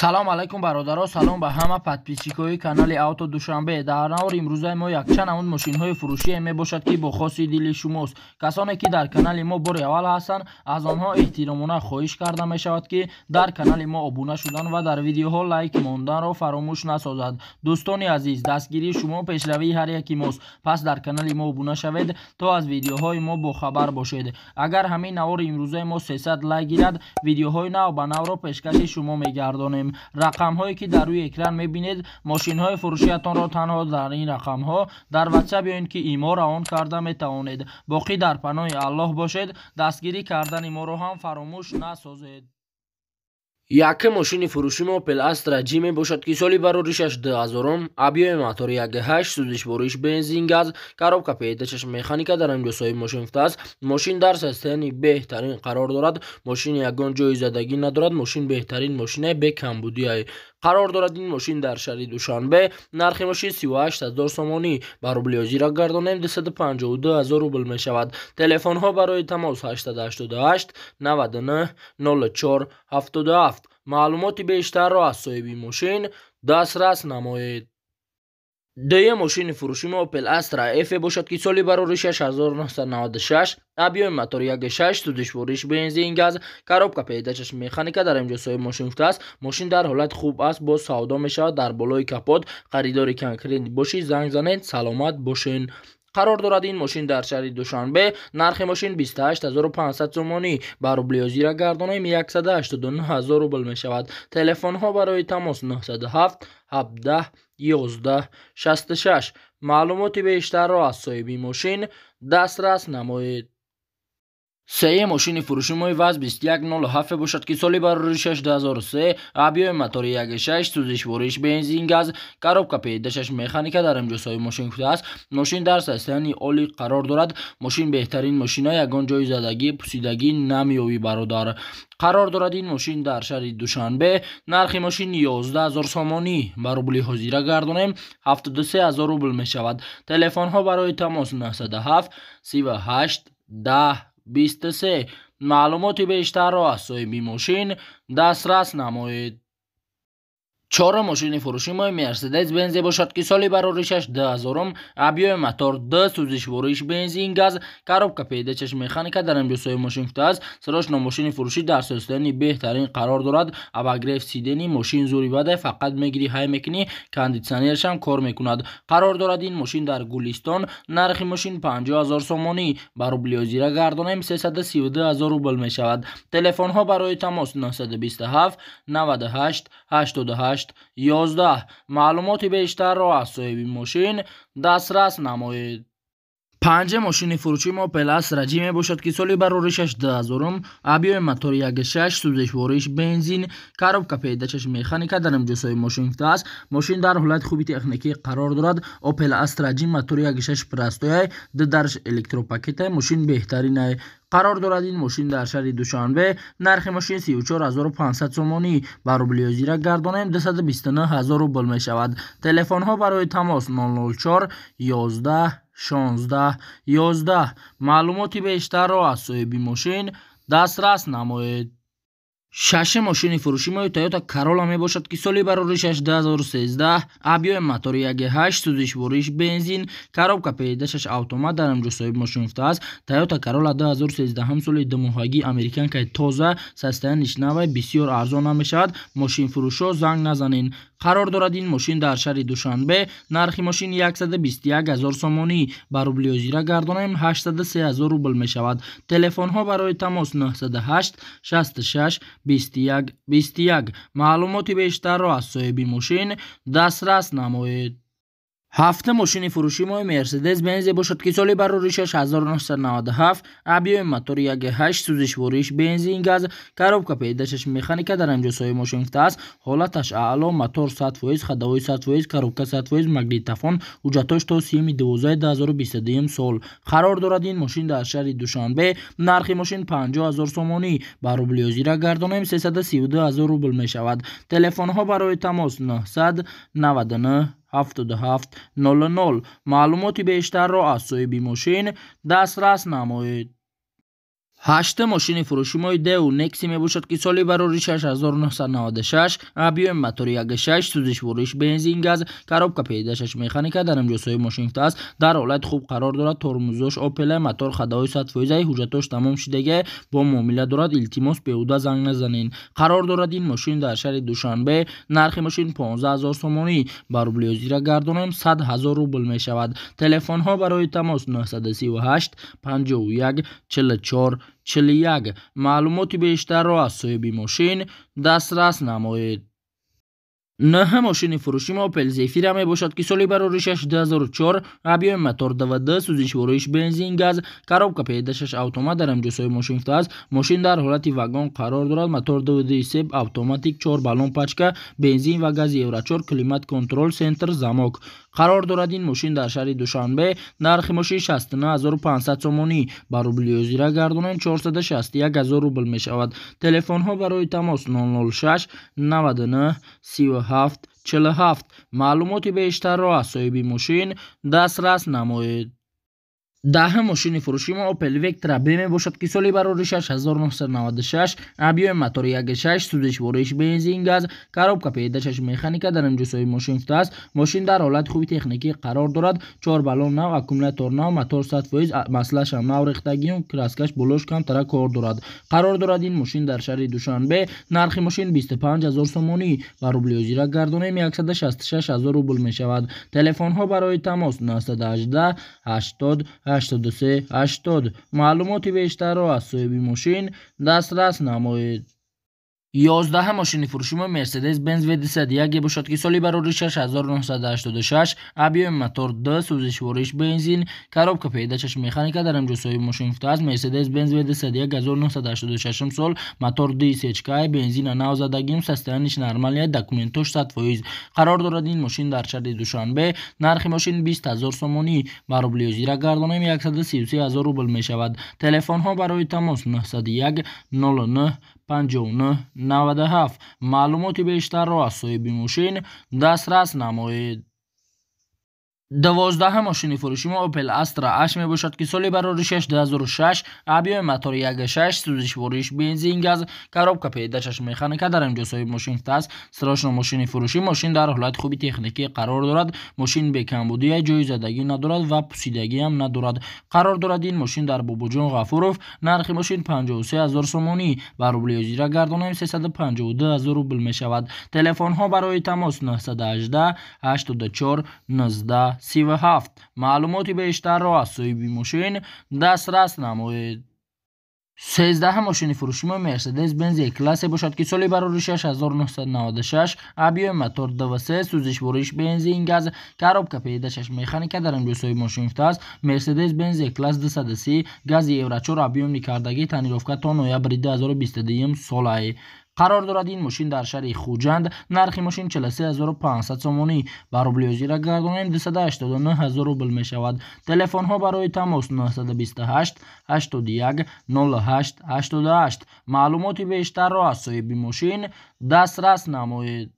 Салом алайкум, бародаро, салом ба ҳама подписчикои канали Авто Душанбе. Дар навори имрӯзаи мо якчанд намуд мошинҳои фурӯшие мебошад, ки бо хоси дили шумост. Касоне ки дар канали мо бори аввал ҳастанд, аз онҳо эҳтиромона хоҳиш карда мешавад, ки дар канали мо обуна шудан ва дар видеоҳо лайк монданро фаромӯш насозад. Дӯстони азиз, дастгирии шумо пешравии ҳар яки мост, пас дар канали мо обуна шавед, то аз видеоҳои мо бохабар бошед. Агар ҳамин навори имрӯзаи мо 300 лайк гирад, видеоҳои нав ба навро пешкаши шумо мегардонем. Рақамҳое ки дар рӯи экран мебинед, мошинҳои фурӯшиятонро танҳо дар ин рақамҳо дар WhatsApp ё ин ки имо равон карда метавонед. Боқӣ дар паноҳи Аллоҳ бошед, дастгирӣ кардани моро ҳам фаромӯш насозед. Якум мошини фурӯши мо Opel Astra G мебошад, ки соли бароришаш 2000, объёми мотори 1.8, сӯзишвориш бензин газ, коробка передачаш механика. Дар инҷо соҳиби мошин гуфтааст, мошин дар состоянии беҳтарин қарор дорад, мошин ягон ҷои задагӣ надорад, мошин беҳтарин мошинаи бекамбудиай. Қарор дорад ин мошин дар шаҳри Душанбе. Нархи мошин 38 000 сомонӣ, ба рубли ҳозира гардонем, 252 000 рубл мешавад. Телефонҳо барои тамос 888 99 04 77. Маълумоти бештарро аз соҳиби мошин дастрас намоед. Дуюм мошини фурӯши мо Opel Astra F бошад, ки соли бароришаш 1996, объёми мотори 1.6, сӯзишвориш бензин газ, коробка передачаш механика. Дар инҷо соҳиби мошин гуфтааст, мошин дар ҳолати хуб аст, боз савдо мешавад, дар болои капот. Харидори конкрет бошӣ, занг занед. Саломат бошен. Қарор дорад ин мошин дар шаҳри Душанбе. Нархи мошин 28 500 сомонӣ, ба рубли ҳозира гардонем, 189 000 рубл мешавад. Телефонҳо барои тамос 907 17 11 66. Маълумоти бештарро аз соҳиби мошин дастрас намоед. Сеюм мошини фурӯши мои ВАЗ 2107 бошад, ки соли бароришаш 2003, объёми мотори 1.6, сӯзишвориш бензин газ, коробка передачаш механика. Дар инҷо соҳиби мошин гуфтааст, мошин дар состоянии олӣ қарор дорад, мошин беҳтарин мошина, ягон ҷои задагӣ, пусидагӣ намеёбӣ, бародар. Қарор дорад ин мошин дар шаҳри Душанбе. Нархи мошин 11 000 сомонӣ, ба рубли ҳозира гардонем, 73 000 рубл мешавад. Телефонҳо барои тамос 907 38 10 23. Маълумоти бештарро аз соҳиби мошин дастрас намоед. Чорум мошини фурӯши мои Мерседес Бензе бошад, ки соли бароришаш 2000, объёми мотор д, сӯзишвориш бензин газ, коробка передачаш механика. Дар инҷо соҳиби мошин гуфтааст, срочно мошини фурӯшӣ дар состоянии беҳтарин қарор дорад, обогрев сидений, мошин зури бадай, фақат мегирӣ, ҳай мекунӣ, кондитсионершам кор мекунад. Қарор дорад ин мошин дар Гулистон. Нархи мошин 50 000 сомонӣ, ба рубли ҳозира гардонем, 332 000 рубл мешавад. Телефонҳо барои тамос 927 98 88 11. Маълумоти бештарро аз соҳиби мошин дастрас намоед. Панҷум мошини фурӯши мо Opel Astra G мебошад, ки соли бароришаш 2000, объёми мотори 1.6, сӯзишвориш бензин, коробка передачаш механика. Дар инҷо соҳиби мошин гуфтааст, мошин дар ҳолати хуби техникӣ қарор дорад. Opel Astra G мотори 1.6 простояй, ду дарш электропакетай, мошин беҳтаринай. Қарор дорад ин мошин дар шаҳри Душанбе. Нархи мошин 34 500 сомонӣ, ба рубли ҳозира гардонем, 229 000 рубл мешавад. Телефонҳо барои тамос 004 11 16 11. Маълумоти бештарро аз соҳиби мошин дастрас намоед. Шашум мошини фурӯши мои Toyota Corolla мебошад, ки соли бароришаш 2013, объёми мотори 1.8, сӯзишвориш бензин, коробка передачаш автомат. Дар инҷо соҳиби мошин гуфтааст, Toyota Corolla 2013 соли думоҳагӣ, американкаи тоза, состояниш навай, бисёр арзон намешавад, мошинфурӯшҳо занг назанен. Қарор дорад ин мошин дар шаҳри Душанбе. Нархи мошин 121 000 сомонӣ, ба рубли ҳозира гардонем, 803 000 рубл мешавад. Телефонҳо барои тамос 908 66 21 21. Маълумоти бештарро аз соҳиби мошин дастрас намоед. Ҳафтум мошини фурӯши мои Мерседес Бензе бошад, ки соли бароришаш 1997, объёми мотори 1.8, сӯзишвориш бензин газ, коробка передачаш механика. Дар инҷо соҳиби мошин гуфтааст, ҳолаташ аъло, мотор 100%, ходовой 100%, коробка 100%, магнитофон, ҳуҷҷатош то 3-12-2022 сол. Қарор дорад ин мошин дар шаҳри Душанбе. Нархи мошин 50 000 сомонӣ, ба рубли ҳозира гардонем, 332 000 рубл мешавад. Телефонҳо барои тамос 999 77 00. Маълумоти бештарро аз соҳиби мошин дастрас намоед. Ҳашта мошини фурӯши мои Daewoo Nexia мебошад, ки соли бароришаш 1996, объёми мотори 1.6, сӯзишвориш бензин газ, коробка П6 механика, дар инҷо соҳиби мошин гуфтааст, дар ҳолати хуб қарор дорад, тормозош Opel, мотор ходовой 100%, ҳуҷҷатош тамом шудагӣ, бо муомила дорад, илтимос беҳуда занг назанед. Қарор дорад ин мошин дар шаҳри Душанбе, нархи мошин 15 000 сомонӣ, ба рубли ҳозира гардонем 100 000 рубл мешавад. Телефонҳо барои тамос 938 51 44 41. Маълумоти бештарро аз соҳиби мошин дастрас намоед. Нӯҳ мошини фурӯши мо Opel Zafira мебошад, ки соли бароришаш 2004, объёми мотор 2.2, сӯзишвориш бензин газ, коробка П6 автомат, дар инҷо соҳиби мошин гуфтааст, мошин дар ҳолати вагон қарор дорад, мотор 2.2 сеп автоматик, 4 баллон пачка, бензин ва гази Евро 4, климат контроль, центр замок. Қарор дорад ин мошин дар шаҳри Душанбе, нархи мошин 69500 сомонӣ, ба рубли ҳозира гардонем 461 000 рубл мешавад. Телефонҳо барои тамос 006 99 37 47. Маълумоти бештарро аз соҳиби мошин дастрас намоед. Даҳ мошини фурӯши мо Opel Vectra B мебошад, ки соли бароришаш 1996, объёми мотори 1.6, сӯзишвориш бензин газ, коробка П6 механика, дар инҷо соҳиби мошин гуфтааст, мошин дар ҳолати хуби техникӣ қарор дорад, 4 баллон нав, аккумулятор нав, мотор 100%, маслашам нав рехтагию краскаш болош камтара кор дорад. Қарор дорад ин мошин дар шаҳри Душанбе, нархи мошин 25 000 сомонӣ, ба рубли ҳозира гардонем 166 000 рубл мешавад. Телефонҳо барои тамос 918 80 83 80. Маълумоти бештарро аз соҳиби мошин дастрас намоед. 11 мошини фурӯши мо Mercedes-Benz V201 бошад, ки соли бароришаш 1986, объёми мотор 2, сӯзишвориш бензин, коробка П6 механика, дар инҷо соҳиби мошин гуфтааст, Mercedes-Benz V201 1986 сол, мотор DSHK, бензина нав задагим, состояниеш нормальный, документош 100%. Қарор дорад ин мошин дар шаҳри Душанбе, нархи мошин 20 000 сомонӣ, ба рубли ҳозира гардонем 133 000 рубл мешавад. Телефонҳо барои тамос 901 09 59 97. Маълумоти бештарро аз соҳиби мошин дастрас намоед. 12 мошини фурӯши мо Opel Astra H мебошад, ки соли бароришаш 2006, объёми мотори 1.6, сӯзишвориш бензин газ, коробка П6 механика, дар инҷо соҳиби мошин гуфтааст, срочно мошини фурӯшӣ, мошин дар ҳолати хуби техникӣ қарор дорад, мошин бекамбудӣ, ҷои задагӣ надорад ва пусидагиам надорад. Қарор дорад ин мошин дар Бобоҷон Ғафуров, нархи мошин 53 000 сомонӣ, ба рубли ҳозира гардонем 352 000 рубл мешавад. Телефонҳо барои тамос 918 84 19 37. Маълумоти бештарро аз соҳиби мошин дастрас намоед. 13 мошини фурӯши мо Mercedes-Benz E-классе бошад, ки соли бароришаш 1996, объёми мотор 2.3, сӯзишвориш бензин газ, коробка П6 механика, дар инҷо соҳиби мошин гуфтааст, Mercedes-Benz E-класс 230, гази Евро 4, объёмни кардагӣ, тонировка то ноябри 2022 солай. Қарор дорад ин мошин дар шаҳри Хуҷанд, нархи мошин 43500 сомонӣ, ба рубли ҳозира гардонем 289 000 рубл мешавад. Телефонҳо барои тамос 928 81 08 88. Маълумоти бештарро аз соҳиби мошин дастрас намоед.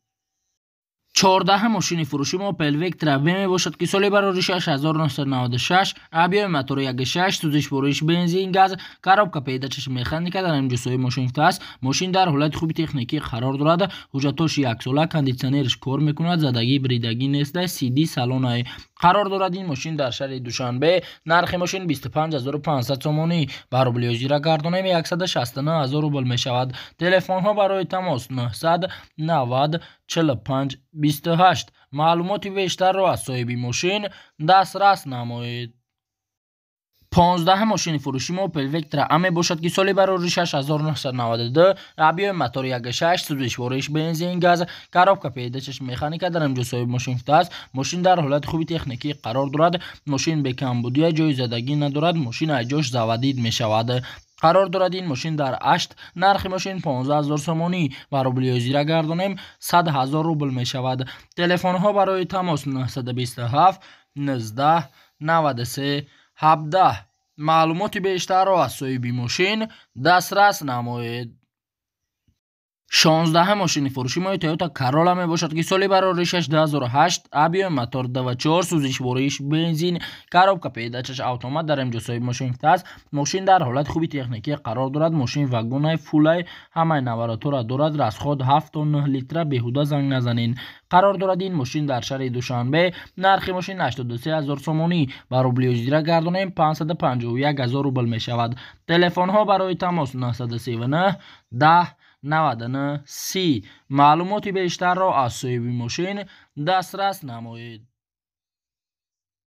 14 мошини фурӯши мо Opel Vectra B мебошад, ки соли бароришаш 1996, объёми мотори 1.6, сӯзишвориш бензин газ, коробка П6 механика, дар инҷо соҳиби мошин гуфтааст, мошин дар ҳолати хуби техникӣ қарор дорад, ҳуҷҷатош яксола, кондитсионерш кор мекунад, задагӣ бридагӣ нест, CD салонай. Қарор дорад ин мошин дар шаҳри Душанбе, нархи мошин 25500 сомонӣ, ба рубли ҳозира гардонем 169 000 рубл мешавад. Телефонҳо барои тамос 990 45 28. Маълумоти бештарро аз соҳиби мошин дастрас намоед. 15 мошини фурӯши мо Opel Vectra A мебошад, ки соли бароришаш 1992, объёми мотори 1.6, сӯзишвориш бензин газ, коробка П6 механика, дар инҷо соҳиби мошин гуфтааст, мошин дар ҳолати хуби техникӣ қарор дорад, мошин бекамбудӣ, ҷои задагӣ надорад, мошин аз ҷош заводить мешавад. Қарор дорад ин мошин дар Ашт, нархи мошин 15 000 сомонӣ, ба рубли ҳозира гардонем 100 000 рубл мешавад. Телефонҳо барои тамос 927 19 93 17. Маълумоти бештарро аз соҳиби мошин дастрас намоед. 16 мошини фурӯши мои Toyota Corolla мебошад, ки соли бароришаш 2008, объёми мотор 2,4, сӯзишвориш бензин, коробка передачаш автомат. Дар инҷо соҳиби мошин гуфтааст, мошин дар ҳолати хуби техникӣ қарор дорад. Мошин вагонай, фулай, ҳамаи наворотҳоро дорад. Расход 7 то 9 литра. Беҳуда занг назанед. Қарор дорад ин мошин дар шаҳри Душанбе. Нархи мошин 83 ҳазор сомонӣ, ба рубли ҳозира гардонем, 551 ҳазор рубл мешавад. Телефонҳо барои тамос 939 10 99 30. Маълумоти бештарро аз соҳиби мошин дастрас намоед.